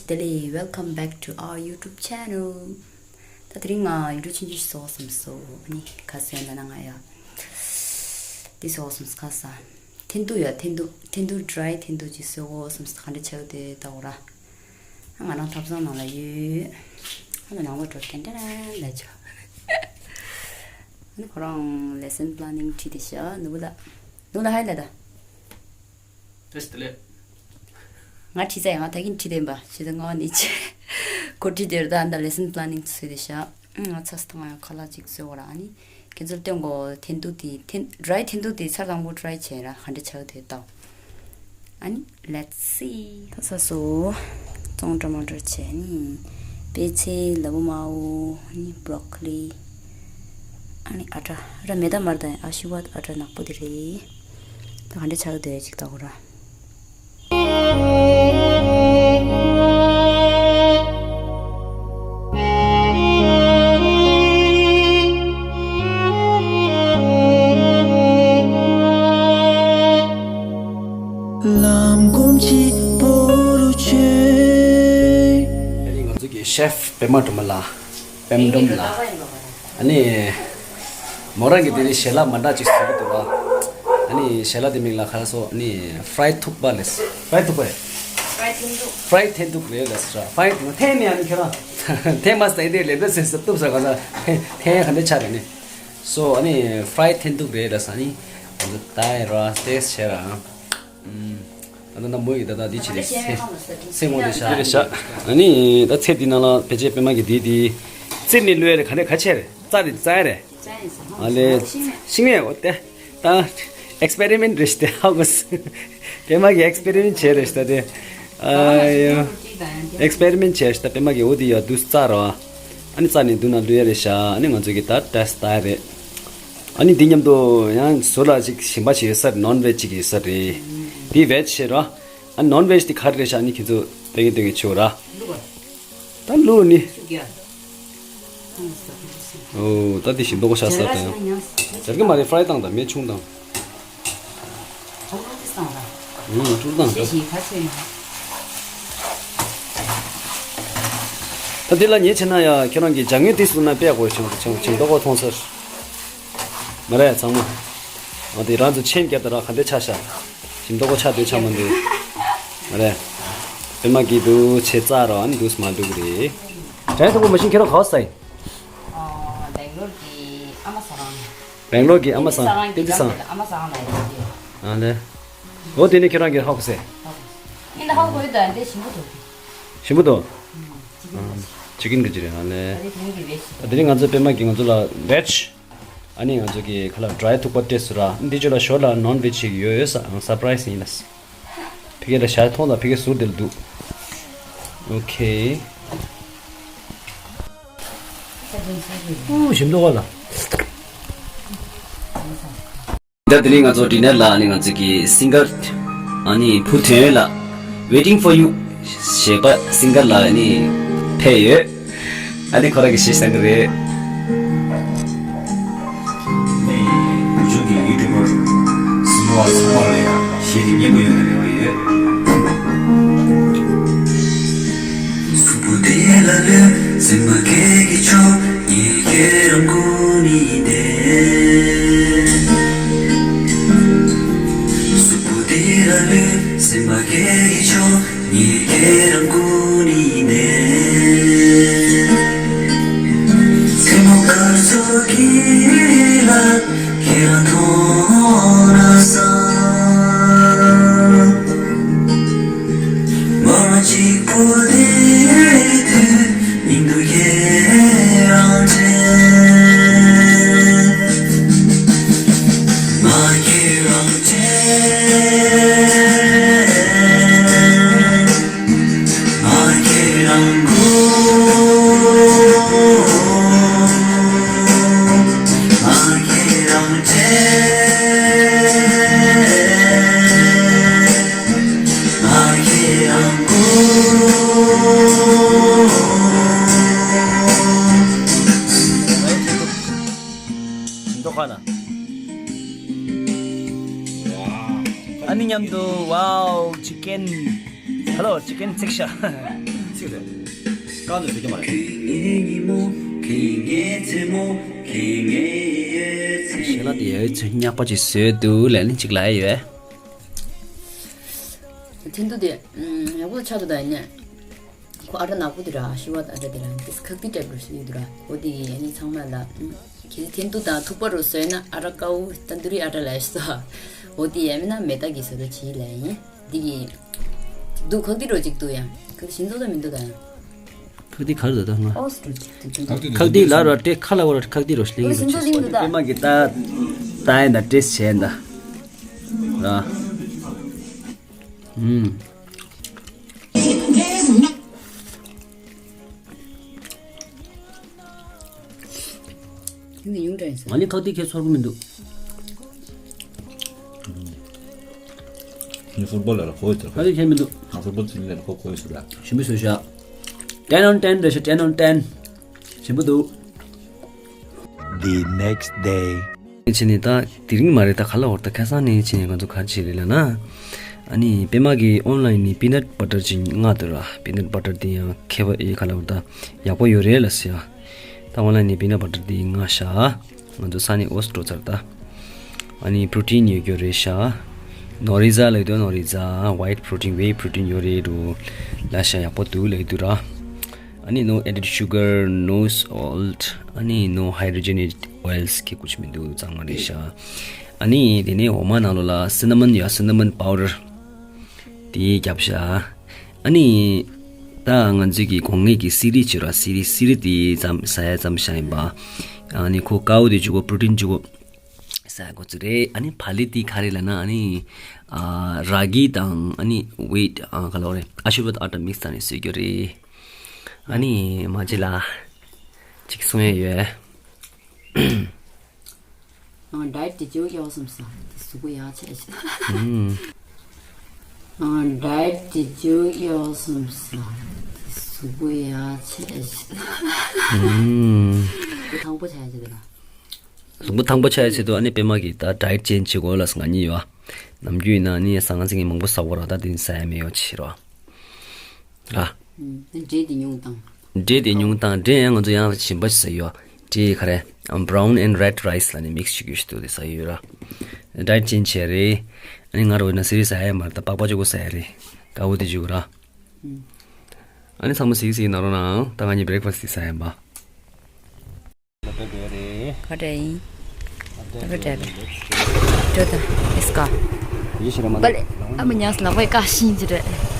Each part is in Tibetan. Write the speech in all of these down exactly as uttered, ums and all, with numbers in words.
བདེ་ལེགས། Welcome back to our YouTube channel. ད་དེ་རིང་ང་ཡུ་ཊུབ་ཆུང་ཆུང་ཞིག་བཟོ་བསམ་སོང་། ཨ་ནི་ཁ་སང་ཡང་ན་ང་ཡ་འདི་བཟོ་བསམ་སོང་། ཁ་སང་ཐན་ཏུ་ཡ་ཐན་ཏུ་ཐན་ཏུ་dry ཐན་ཏུ་ཅིག་བཟོ་བསམ་སོང་། ག་འདྲ་ཆགས་དེ་ལྟ་འོ་ར། ང་རང་ཐབ་ཚང་ནང་ལ་ཡོད། ཨ་ལ་ནང་ལ་འགྲོ་ཏན་ཏན་ལ་ཆོ། ཨ་ནི་ཁོ་རང་lesson planning བྲིས་ཏེ་ཤག་ནུ་བུ་ལ། ནུ་ལ་ཧའི་ལ་ད། བཀྲ་ཤིས་བདེ་ལེགས། ང་ཁྲིད་ཚར་ཡང་ང་ད་གིན་ཁྲིད་བསྡད་པ་ཞེ་ད་ང་ནི་ཆེ། ཁོ་ཁྲིད་བསྡད་ར། ད་ཨ་ད་lesson planning བཟོས་ཏེ་ཤག་ང་ཚ་སི་ཐང་ཡང་ཁ་ལག་ཅིག་བཟོས་འོ་ར། ཨ་ནི་ཁྱེད་ཚོར་སྟོན་གོ། ཐན་ཏུ་དེ་ཐན་dry ཐན་ཏུ་དེ་ཚར་དང་པོ་try བྱས་ར་ག་འདྲ་ཆགས་དེ་ལྟ། ཨ་ནི་let's see. ད་ས་སོ་ཙོང་ཊ་མ་ཊར་བྱས་ནི་པད་ཚལ་ལ་བུ་མའོ། ཨ་ནི་broccoli། ཨ་ནི་ཨ་ཊ་ཨ་ཊ་མེ་ད་མར་ད་ཨ་ཤི་ཝཱད་ཨ་ཊ་ནག་པོ་དེ་རེད། ད་ག་འདྲ་ཆགས་དེ་ཅིག་ལྟ་གོ་ར། ལམ་སྒོམ་གྱི་པོ་རུ་ཆོས། ཨ་ནི་ང་ཚོ་གི་chef པད་མ་སྒྲོལ་མ་ལགས། པད་མ་སྒྲོལ་མ་ལགས། ཨ་ནི་མོ་རང་གི་དེ་ནི་ཞལ་ལག་མ་འདྲ་ཅིག་བཟོ་གི་འདུག་ར། ཨ་ནི་ཞལ་ལག་དེ་མིང་ལ་ག་རེ་ཟེར། ཨ་ནི་fried ཐུག་པ་ལས། fried ཐུག་པ་རེད། fried ཐན་ཐུག་རེད་ལ་ཟེར། fried ཐན་ནི་ཨ་ནི་ཁྱེད་རང་ཐན་མ་སྟེ་དེ་ལས་པས་ཟེར་ཟེར་གཏུབ་ཟེར་ག་ས་ཐན་ག་འདྲ་ཆགས་རེད་ནི། so ཨ་ནི་fried ཐན་ཐུག་རེད་ལ་ཟེར། ཨ་ནི་ང་ཚོ་ད་ར་taste བྱས་ར། ཨ་ད་ན་མོ་ཡི་ད་ད་འདི་ཆི་རེད། སེ་སེ་མོ་དེ་ཤ་དེ་རེད་ཤ། ཨ་ནི་ད་ཚེ་འདི་ནང་ལ་བེད་སྤྱད་པད་མ་གི་འདི་འདི་རྩེ་ནས་བླུགས་ཡ་རེད། ག་ནས་ག་ཆེ་རེད། རྩ་རེད་རྩ་ཡ་རེད། ཨ་ལེ་ཤིང་ནས་འོ་དེ་ད་experiment རེད་ཤ་དེ། ཧ་གོ་སི་པད་མ་གི་experiment བྱས་རེད་ཤ་དེ། ཨ་ཡོ་experiment བྱས་ཤ་ད། པད་མ་གི་འོ་དེ་ཡ་དུ་རྩ་ར། ཨ་ནི་རྩ་ནས་འདུག་ན་བླུགས་ཡ་རེད་ཤ། ཨ་ནི་ང་ཚོ་གི་ད་test ད་རེད། ཨ་ནི་འདི་མཉམ་དུ་ཡང་ཟུར་ལ་ཅིག་ཞིམ་པ་ཞིག་ཡོད་ས་རེད། non veg ཅིག་ཡོད་ས་རེད། འདི་veg ཞིག་ར། ཨ་non veg འདི་ག་རེ་རེད་ཤག་ཨ་ནི་ཁྱེད་ཚོ་ལྟ་གིན་ལྟ་གིན་ཆོག་ར། ད་ལུག་ནི། ཨོ་ད་འདི་ཞིམ་མདོག་ཤ་ས་དང་། སྦྱར་གི་མ་རེད། fry བཏང་དང་མེ་ཆུང་དང་། ཨུ་ཀྲུག་དང་ད། ད་འདི་ལ་ཉེ་ཆེ་ན་ཡ་ཁྱེད་རང་གི་ལྗང་ངེ་དེ་སུ་ན་པས་གོ་ཆང་ཆང་ཆང་ཏོག་གོ་མཐོང་ཟེར། མ་རེད་ཚང་མ། འོ་དེ་རང་ཚོ་ཆེན་རྒྱ་ད་ར་ག་འདྲ་ཆ་ཤ། ཞིམ་ཏོག་གོ་ཆ་དུ་ཆ་མ་འདུག་མ་རེད། པད་མ་གི་དུ་ཆེ་ཙག་ར་ཨ་ནི་དུས་མ་འདུག་རེད། དྲན་ཐུབ་པོ་མ་ཤིང་ཁྱེད་རང་ག་བ་སའི། སྦེང་ལོར་གྱི་ཨ་མ་ཟ་ཁང་། བཏེན་རྩེ་ཟ་ཁང་། ཨ་ལེ། འོ་དེ་ནི་ཁྱེད་རང་གི་ཧོག་སེ། ཞིམ་པོ་འདུག་ཅི་ཀིན་གི་ཅི་རེད། ཨ་ལེ། དེ་རིང་ང་ཚོ་པད་མ་གི་ང་ཚོ་ལ་veg། ཨ་ནི་ང་ཚོ་གི་ཁ་ལ་dry ཐུག་པ་སྤྲད་སོང་ར། འདི་ཚོ་ལ་ཞོར་ལ་non veg ཞིག་ཡོད་ཡོད་ས་surprise ཡིན་ལ། ཕ་གི་ལ་ཞག་མཐོང་དང་ཕ་གི་ཟུར་དེ་ལ་འདུག་ཨོ་ཁེ། ཨུ་ཞིམ་མདོག་ལ། ད་དེ་རིང་ང་ཚོ་dinner ལ་ཨ་ནི་ང་ཚོ་གི་singer ཨ་ནི་བུ་དོན་ལ་Waiting for You ཞེས་པ་singer ལ་ཨ་ནི་ཕེབས་ཡོད། ཨ་ནི་ཁོ་རང་གི་གཞས་བཏང་གི་རེད། ནས་བུ་ཆུང་གི་ཡུ་ཊུབ་པར་སུ་མོ་བ་ཚང་མ་ལ་ཡང་གཞས་དེ་སྙན་པོ་ཡོད་ན་རེ་བ་ཡོད། སུ་པོ་དེ་ལ་ལུས་སེམས་པ་སྐད་ཀྱི་ཆོ་ངེད་ཀྱི་རང་ཀུན་ནི་དེ། སུ་པོ་དེ་ལ་ལུས་སེམས་པ་སྐད་ཀྱི་ཆོ། ངེད་ཀྱི་རང་ཀུན་ནི་ནས། མཚན་མོ་སྐར་ཚོགས་ཀྱི་ལ་ཁྱེད་རང་མཐོང་ན་བསམ། མ་མ་གཅིག་པོ་དེ་དུས་སྙིང་སྡུག་ཁྱེད་རང་དྲན། ང་ཁྱེད་རང་དྲན། ང་ཁྱེད་རང་དགོས། ང་ཁྱེད་རང་དྲན། ང་ཁྱེད་རང་དགོས། མདོ་ཁ་ན། ཨ་ནི་མཉམ་དུ་wow chicken hello chicken བརྩིགས་ཤག་ཚིག་རེད། རྐང་དུ་བཟོ་རྒྱུ་མ་རེད། ཞལ་ལག་དེ་ཡོད་ཚོད་སྙག་པ་ཅིག་བཟོས་འདུག་ལབ་ནི་ཅིག་ལབ་ཡོད། ཐེན་ཏུ་དེ་ཡག་པོ་ཆགས་འདུག་ད་ཡིན་ནས། ཁོ་ཨ་ཊ་ནག་པོ་དེ་ར་ཤི་ཝ་ཨ་ཊ་དེ་ར་དེ་ཁག་ཏི་ཊའིབ་རུ་ཞིག་ཡོད་དུ་ར། འོ་དེ་ཡིན་ནི་ཚང་མ་ལ་གལ་ཐེན་ཏུ་དང་ཐུག་པ་རུ་བཟོས་ན་ཨ་ཊ་ཀའུ་ཏན་དུ་རི་ཨ་ཊ་ལ་ཤི་ས། འོ་དེ་ཡིན་ན་མེ་ཏ་གི་བཟོ་རུ་བྱེད་ལ་ཡིན། འདི་གི་འདུག་ཁག་ཏི་རོ་གཅིག་འདུག་ཡང་ཁག་ཏི་ཤིན་ཏུ་ད་མི་འདུག་ད་ཡང་། ཁག་ཏི་ག་རེ་ད་ད་ང་ཨོ་སི་ཏྲུ་ཅིག་ཏུ་འདུག་ཁག་ཏི་ལ་ར་ཏེ་ཁ་ལ་བ་ར་ཁག་ཏི་རོ་ཤི་ལིང་ཤིན་ཏུ་ལིང་འདུག་ད། པེ་མ་གི་ད་ད་ཡིན་ད་ཏེ་ཤེ་ད་ར། ཨུམ། ཡིན་ཡོང་དྲན་སོང་། ང་ནི་ཁག་ཏི་ཁྱེད་ཚོར་གི་མི་འདུག་ངས་ཧྥུ་ཊི་སྦོལ་ལ་ལ་གོ་ཡོད་ཚོར། ཁག་ཏི་ཁྱེད་མི་འདུག་ང་ཧྥུ་ཊི་སྦོལ་ཚིག་ལ་ལ་གོ་གོ་ཡོད་ཚོར་ལ། ཞིམ་པོ་བཟོས་ཤག ten on ten རེད་ཤག ten on ten། ཞིམ་པོ་འདུག The next day. ཕྱིན་ནས་ད་དེ་རིང་མ་རེད་ད་ག་ལ་འོར་ད་ཁ་སང་ནས་ཕྱིན་ནས་ང་ཚོ་ག་རེ་བྱས་རེད་ལབ་ན། ཨ་ནི་པད་མ་གིས་ཨོན་ལ་ཡིན་ནས་པི་ནཊ་བྷ་ཊར་ཅིག་མངགས་འདུག་ར། པི་ནཊ་བྷ་ཊར་དེ་ཡང་མཁས་པ་ཨེ་ག་ལ་འོར་ད་ཡག་པོ་ཡོད་རེད་ལབ་ཟེར་ཡ། ད་ཨོན་ལ་ཡིན་ནས་པི་ནཊ་བྷ་ཊར་དེ་མངགས་ཤག་ང་ཚོ་ས་ནས་ཨོ་སི་འགྲོ་ཚར་ད། ཨ་ནི་པྲོ་ཊིན་ཡོད་རྒྱུ་རེད་ཤག་ནོ་རི་ཛ་ལབ་དུས་ནོ་རི་ཛ་ཝའིཊ་པྲོ་ཊིན་ཝེ་པྲོ་ཊིན་ཡོད་རེད་འདུག་ལབ་ཤག་ཡག་པོ་འདུག་ལབ་དུས་ར། ཨ་ནི་no added sugar, no salt, ཨ་ནི་no hydrogenated oils གི་ཀུ་ཅི་མི་འདུག་གཙང་མ་རེད་ཤག་ཨ་ནི་དེ་ནས་འོ་མ་ནང་ལོགས་ལ་སི་ན་མོན་ཡ་སི་ན་མོན་པའུ་ཌར་དེ་བརྒྱབ་ཤག་ཨ་ནི་ད་ང་ཚོས་ཀྱི་གོང་ངེས་ཀྱི་སི་རི་བྱེད་ར་སི་རི་སི་རི་དེ་ཙམ་ཟ་ཡ་ཙམ་ཤ་ཡིན་པ། ཨ་ནི་ཁོ་ཀའུ་དེ་བཅུག་གོ་པྲོ་ཊིན་བཅུག་གོ་ཟ་དགོས་ཚུལ་རེད། ཨ་ནི་བག་ལེབ་དེ་ག་རེ་ལབ་ན་ཨ་ནི་ཨ་ར་གི་དང་ཨ་ནི་ཝེཊ་ཨ་ག་ལ་བ་རེད་ཨ་ཤི་ཝ་ད་ཨ་ཊ་མིག་སི་བཏང་ནས་བཟོས་རྒྱུ་རེད། ཨ་ནི་མ་གཅིག་ལ་གཅིག་གསུང་ཡས་ཡོད། ཨ་ཌའེ་ཊི་དེ་ཅིག་གཡོག་སོང་ས་དེ་གཟུགས་པོ་ཡག་ཆེ་ཆེ། ཨུམ། ཨ་ཌའེ་ཊི་དེ་ཅིག་གཡོག་སོང་ས་དེ་གཟུགས་པོ་ཡག་ཆེ་ཆེ། ཨུམ། དེ་དང་པོ་བྱ་ཡ་ཆེ་དེ་ལ། གཟུགས་པོ་ཐང་པོ་ཆགས་ཡ་ཆེད་དུ་ཨ་ནི་པད་མ་གིས་ད་ཌའེཊ་ཅེན་བྱེད་དགོས་ལབ་ང་གཉིས་ཡོད། ནམ་རྒྱུན་ཡིན་ན་ཨ་ནི་ཟ་ཁང་ཚིག་གི་མང་པོ་ཟ་དགོས་ར་ད་དེ་ནི་ཟ་ཡ་མེད་ཡོད་ཕྱིར་རོ། ར། འབྲས་དེ་ཉུང་དང་། འབྲས་དེ་ཉུང་དང་འབྲས་ཡང་ང་ཚོ་ཡང་ཞིམ་པ་ཞིག་ཟ་ཡོད། འབྲས་ག་རེ། Brown and red rice ལ་ནི་མིག་སི་བྱེད་རྒྱུ་ཞིག་འདུག་དེ་ཟ་ཡོད་ར། ཌའེཊ་ཅེན་བྱས་རེད། ཨ་ནི་ང་རོ་ན་སི་རི་ཟ་ཡ་མ་རེད་ད་པགས་པ་ཅོ་གོ་ཟ་ཡ་རེད། དཀར་པོ་དེ་བཅུག་ར། ཨ་ནི་ཚང་མ་གཟིགས་གཟིགས་ན་རོ་ནའང་ད་ང་གཉིས་བྷི་རེག་ཕ་སི་དེ་ཟ་ཡ་ཡིན་པ། ཁ་བྲལ་ཡིན། ཁ་བྲལ་བྲལ་བྲལ་ད་ཨེ་སི་ཀ་ཡེ་ཤེས་ར་མ་པ་ལེ། ཨ་མ་ཉག་ལག་པའི་ཀ་ཤིང་ཅི་རེད།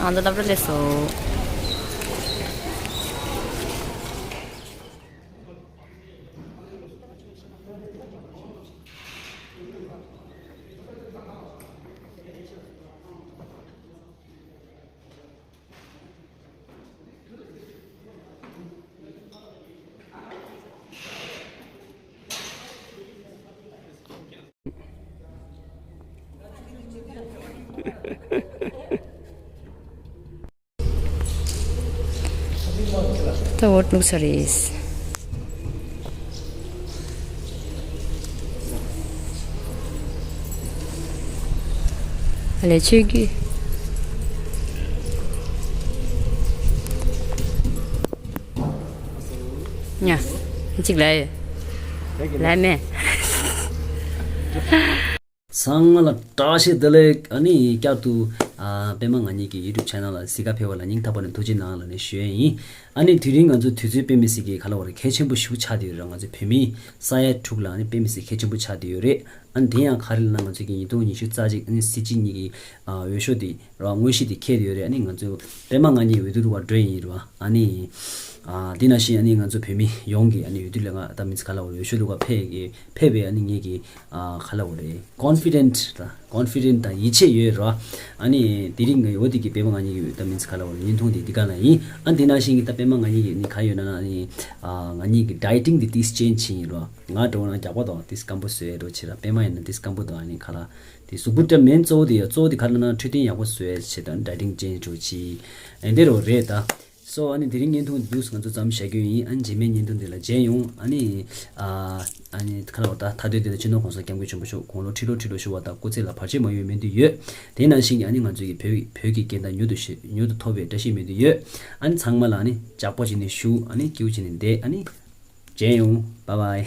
ང་ཚོ་སློབ་གྲྭ་སླེབས་སོང་། ད་འོ་ནུག་ས་རེད། ཨ་ལས་ཆོས་ཀྱི། ཉ། གཅིག་ལ་ཡོད། ལ་མེ། ཚང་མ་ལ་བཀྲ་ཤིས་བདེ་ལེགས། ཨ་ནི་བསྐྱར་དུ་ཨ་པད་མ་ང་གཉིས་ཀྱི་ཡུ་ཊུབ་ཆེ་ནལ་ལ་གཟིགས་ག་ཕེབས་པ་ལ་སྙིང་ཐག་པ་ནས་ཐུགས་རྗེ་གནང་ལབ་ནས་ཞུ་ཡས་ཡིན། ཨ་ནི་དེ་རིང་ང་ཚོ་དུས་ཚོད་དཔེ་མི་སྲིད་ཀྱི་ག་ལ་བ་རེད་གལ་ཆེན་པོ་ཞིག་ཆགས་བསྡད་ཡོད་རེད། ང་ཚོ་བོད་མིའི་ས་ཡ་དྲུག་ལ་ཨ་ནི་དཔེ་མི་སྲིད་གལ་ཆེན་པོ་ཆགས་བསྡད་ཡོད་རེད། ཨ་ནི་དེ་ཡང་ག་རེ་ལབ་ན་ང་ཚོ་གི་ཉིས་སྟོང་ཉི་ཤུ་རྩ་གཅིག་ཨ་ནི་གཟི་བརྗིད་གཉིས་ཀྱི་ཨ་འོས་ཤོག་དེ་ར་དངོས་གཞི་དེ་འཁྱེར་ཡོད་རེད། ཨ་ནི་ང་ཚོ་པད་མ་ང་གཉིས་འོས་བསྡུ་རུ་བ་འགྲོ་ཡིན་རེད་བ། ཨ་ནི་ ཨ་དེ་ནང་བཞིན་ཨ་ནི་ང་ཚོ་བོད་མི་ཡོངས་ཀྱི་ཨ་ནི་འོས་བསྡུ་ལས་ང་ད་མིན་ཚེ་ག་ལ་བར་འོས་ཤོག་བླུག་ག་ཕེབས་ཀྱི་ཕེབས་པའི་ཨ་ནི་ངེད་ཀྱི་ཨ་ག་ལ་བར་རེད། ཀོན་ཕི་ཌེན་ཊི་དང་ཀོན་ཕི་ཌེན་ཊི་དང་ཡིད་ཆེས་ཡོད་ར། ཨ་ནི་དེ་རིང་ངའི་འོ་དེ་གི་པད་མ་ང་གཉིས་ཀྱི་ད་མིན་ཚེ་ག་ལ་བར་བརྙན་ཐུང་དེ་འདི་ག་ལ་ཡིན། ཨ་དེ་ནང་བཞིན་གྱི་ད་པད་མ་ང་གཉིས་ཀྱི་ནི་ག་ཡོད་ན་ན་ཨ་ནི་ཨ་ང་གཉིས་ཀྱི་ཌའི་ཊིང་དེ་ཏིས་ཅེན་ཇི་བྱས་ཡིན་ར། ང་འགྲོ་ན་རྒྱགས་པ་དང་ཏིས་སྐམ་པོ་བཟོས་འགྲོ་བྱེད་ར། པད་མ་ཡིན་ན་ཏིས་སྐམ་པོ་དང་ཨ་ནི་ག་ལ་དེ་གཟུགས་པོ་ཏྲ་མེན་གཙོ་བོ་དེ་ཡ་གཙོ་བོ་དེ་ག་ལ་ན་འཕྲོད་བསྟེན་ཡག་པོ་བཟོས་བྱེད་དང་ཌའི་ཊིང་ཅེན་ཇི་འགྲོ་བྱེད་ཨེ་འདི་རོ་རེད་ད། སོ་ཨ་ནི་དེ་རིང་བརྙན་ཐུང་འདི་འདུག་ང་ཚོ་ཙམ་བྱ་རྒྱུ་ཡིན། ཨ་ནི་རྗེས་མའི་བརྙན་ཐུང་འདི་ལ་མཇལ་ཡོང་། ཨ་ནི་ཨ་ཨ་ནི་ཁ་ལ་བ་ད་ཐ་དོད་འདི་ལ་སྤྱི་ནོར་གོང་ས་སྐྱབས་མགོན་ཆེན་པོ་མཆོག་དགུང་ལོ་ཁྲི་ལོ་ཁྲི་ལོ་བཞུགས་པ་དང་སྐུ་ཚེ་ལ་བར་ཆད་མ་ཡོང་སྨོན་འདུན་ཡོད། དེ་ནང་བཞིན་གྱི་ཨ་ནི་ང་ཚོ་ཡི་བོད་བོད་ཀྱི་རྒན་བདག་མྱུར་དུ་ཤེས་མྱུར་དུ་ཐོབ་པའི་བཀྲ་ཤིས་སྨོན་འདུན་ཡོད། ཨ་ནི་ཚང་མ་ལ་ཨ་ནི་ཇག་པོ་བྱས་ནས་བཞུགས། ཨ་ནི་སྐྱིད་པོ་བྱས་ནས་བསྡད། ཨ་ནི་མཇལ་ཡོང་། བཱའི་བཱའི།